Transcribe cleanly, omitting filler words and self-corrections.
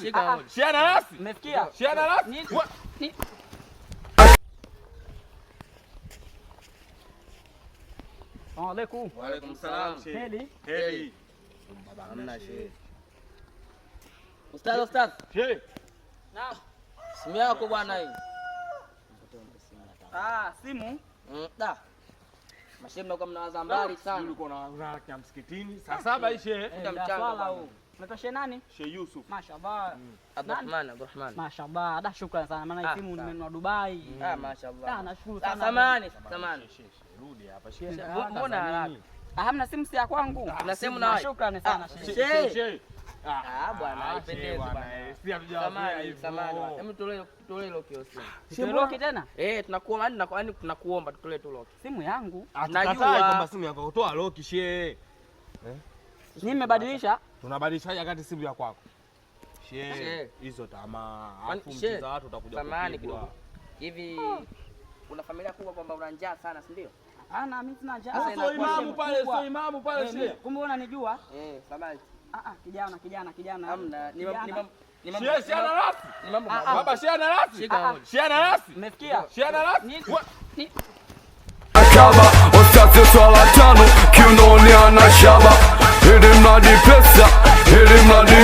Shika moja. Shia na rasi. Umesikia? Shia na rasi. Ni Salamu alaikum. Wa alaikum salam. Heli. Heli. Baba hamna shehe. Ustaz, ustaz. Shehe. Naam. Simu yako bwana hii. Ah, simu. Da. Mashehe mnakuwa mnawaza mbali sana. Ulikuwa unaelekea msikitini saa 7 hii shehe. Muda mchanga Swala bwana. huu. Unaitwa shehe nani? Shehe Yusuf. Mashallah. Abdurrahman, Abdurrahman. Mashallah. Da, shukrani sana maana Ah, simu sawa. nimenunua Dubai. Ah, mashallah. Da, nashukuru Ah, sana. Samahani, samahani. Shehe, shehe, rudi hapa shehe. Mbona haraka? Ah, hamna simu si ya kwangu. Kuna simu na Shukrani sana Ah, shehe. shehe. Shehe. Ah, bwana, haipendezi bwana. Si hatujawazoea Samahani, hivyo. samahani. Hebu tutolee tutolee lock hiyo simu. Tuloki tena? Eh, tunakuomba yani yaani tunakuomba tutolee tu lock. Simu yangu. Hatukatai Najua. kwamba simu yako kutoa lock shehe. Nimebadilisha. Tunabadilishaje wakati simu ya kwako? Shehe, Shehe. hizo tamaa. Kwani, Alafu shehe, mcheza watu utakuja Samahani kupigwa. kidogo. Hivi una familia kubwa kwamba una njaa sana, si ndio? Hapana, mimi sina njaa. Sasa Sio inakuwa imamu pale, kubwa. sio imamu pale Eh, shehe. Kumbe unanijua? Eh, samahani. Ah, ah, kijana, kijana, kijana. Hamna, ni Kijana. ni mambo ni mambo Shehe, shehe ana rasi. ni mambo Ah, ah. Baba shehe ana rasi. Shika moja. Shehe ana rasi. Umesikia? Shehe ana rasi. Ni- ni- Kaba Ostati swala tano kiunoni ana shaba, ili mradi pesa, ili mradi